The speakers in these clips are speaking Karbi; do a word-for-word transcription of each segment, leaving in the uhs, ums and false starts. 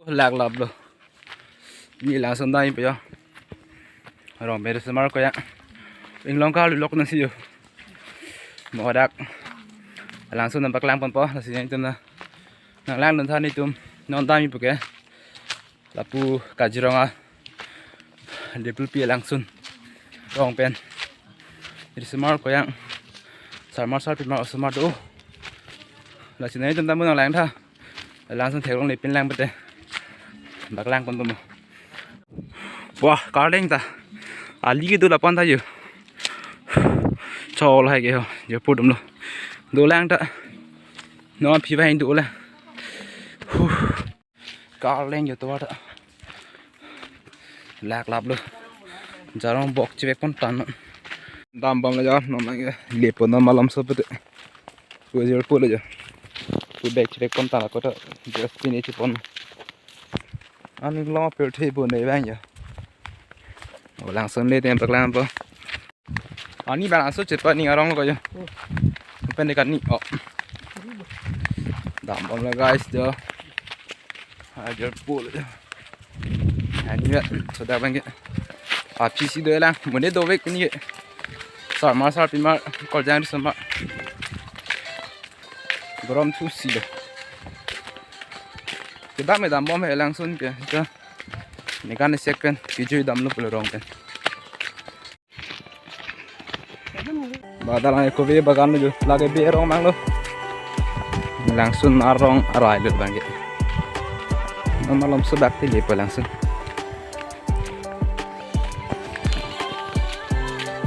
Lak laplo. Ni langsun dai pe yo. Rong pen Riso Amar Koyang. Inglong kalulok nangsi yo. Mo dak. Langsun nangpaklang ponpo, lasi nangtum na. Nanglangdun tha nelitum. Non dam-i puke. Lapu Kaziranga. Dipulpi langsun. Rong pen. Riso Amar Koyang. Sarmar sarpimar osomar do. Lasi nangtum dam nanglang tha. Langsun theklongle pin lang pete. Paklang ponpo mo. Wah, karleng ta. Ali kedo lapu-an ta yo. Chol hai ke ho, yo pudum lo. Dolang ta. No phi ba hin dolang. Huh. Karleng yo tovar ta. Lak laplo. Jarong bok chevek pon tan. Dambom le ja, non nang lepo non malom so pete. Pu jor pu le ja. Pu bag chevek pon tan ako ta. Just pin e chepon. Aning long per the bo ne bang ya. O langsun le tem paklang po. Ani bang aso chepa ning arong ko ya. Pen de kan ni. Oh. Dambom le guys jo. Ajar pul. Ani ya, soda bang ke. Aphi si dolang. Mo ne dovek ni. Sarmar sarpimar Koyang Riso Amar. Gorom thusi lo. Kedam me dambom he langsun ke. Ja. Nekan sek pen, kejui damlo pulo rong pen. Ba dalang kove bagan lo jo, lake be arong mang lo. Langsun arong arai lo bang ke. Non malom so dak ti lepo langsun.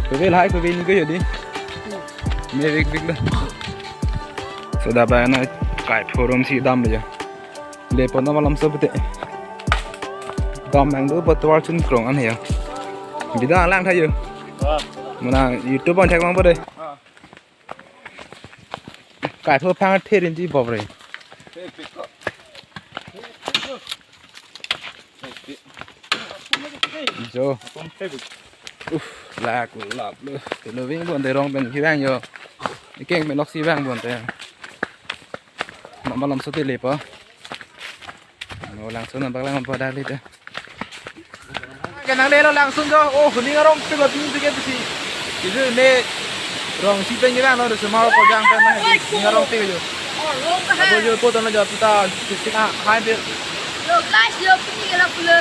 Kove lahai kove ni ko yo di. Mevekvek lo. Soda ba na kai phorum si dam lo jo. Lepo non malom so pete. Dam nang do bot tovar chun krong an he yo. Bida lang tha yo. Wah. Mo nang YouTube on thek long po de. Ah. Kai pho phang the rin ji bob re. Hey, pick up. Jo. Uf, lak laplo. Telo ving bon de rong pen kevang yo. Ikeng pen lok si vang bon te. Mama lam so te lepo. No langsun nang paklang po dak le te. Kenang le lo langsun jo. Oh, ning arong pik lo, ning pik lo si. Itu ne rong si pen kevang lo, Riso Amar Koyang pen na. Ning arong pik jo. Abo jo po tan jo ta, tik tik ah, hai pik. Hello guys, yo pini ke lapu le.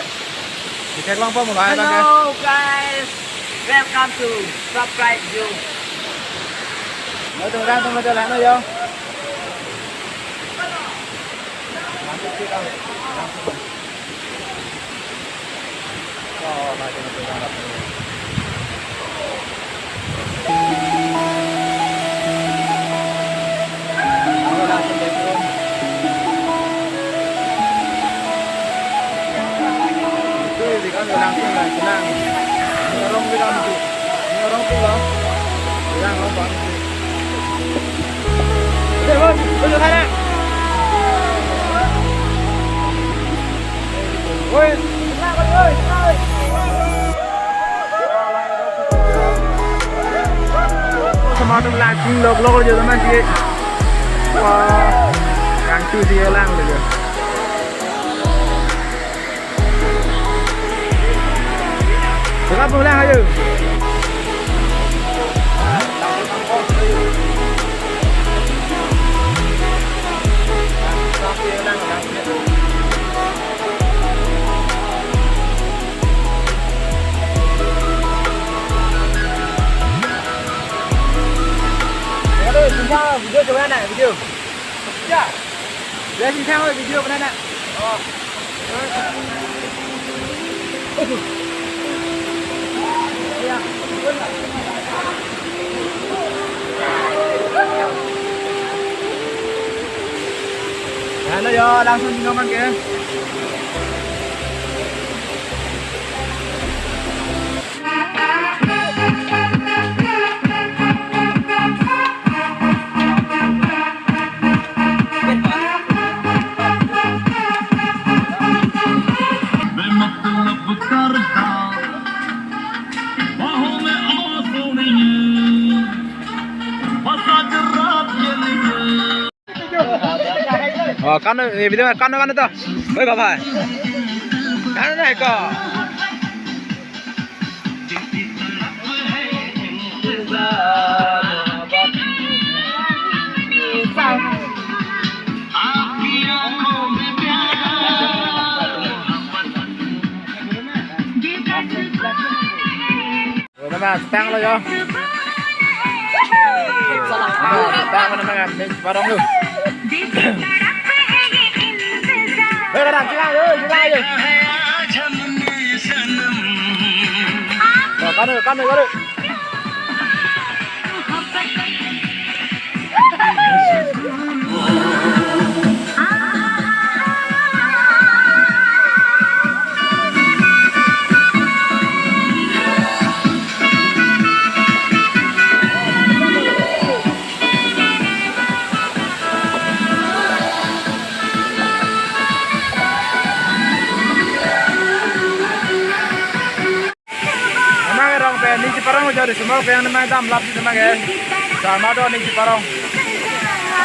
Dithek long po mo, hai bang ke. Hello guys. Welcome to subscribe you. Yo, tung rang tung jalan lo yo. Oi. Sama tu lighting lok lok jo teman sih. Wah, kangtu sih lang lagi. Buka pulang ayo. Aduh, susah, video coba nak, video. Ya. Ya, susah, video mana nak? Oh. Halo yo, langsun di nomor ke. Oh, kano, eh, video kano, kano to. Oi, baba. Kano na ko. Nama tang lo yo. Nama tang lo nama ning cheparong lo. Hei, kadang, chelang yo, chelang yo. Oh, kano, kano, kano. Nama ke rong pen ning cheparong jari semua ke yang nama dam lap di nama ke. Sama do ning cheparong.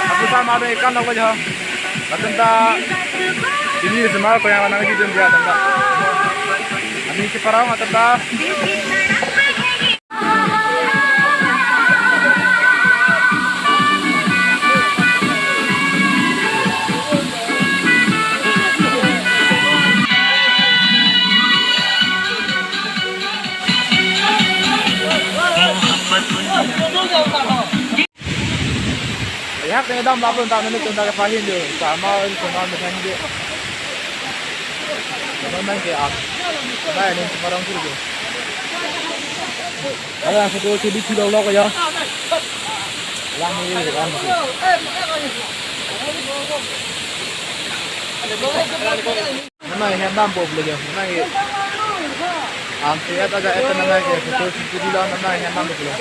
Aku sama do ikan lo jo. Latum ta ini semua ke yang nang jidun dia tanda. Ning cheparong latum ta. Ehak ne dam lap lo ta nelitum ta ke pahin jo. Sama sama dengan dia. Sama main ke ap. Sama ini orang tu jo. Ada photo sini sini lo ya. Lang ni lang ni. Nama yang dam po beli jo. Nama yang. Ang siat aja itu nama yang photo sini lo nama yang dam po beli.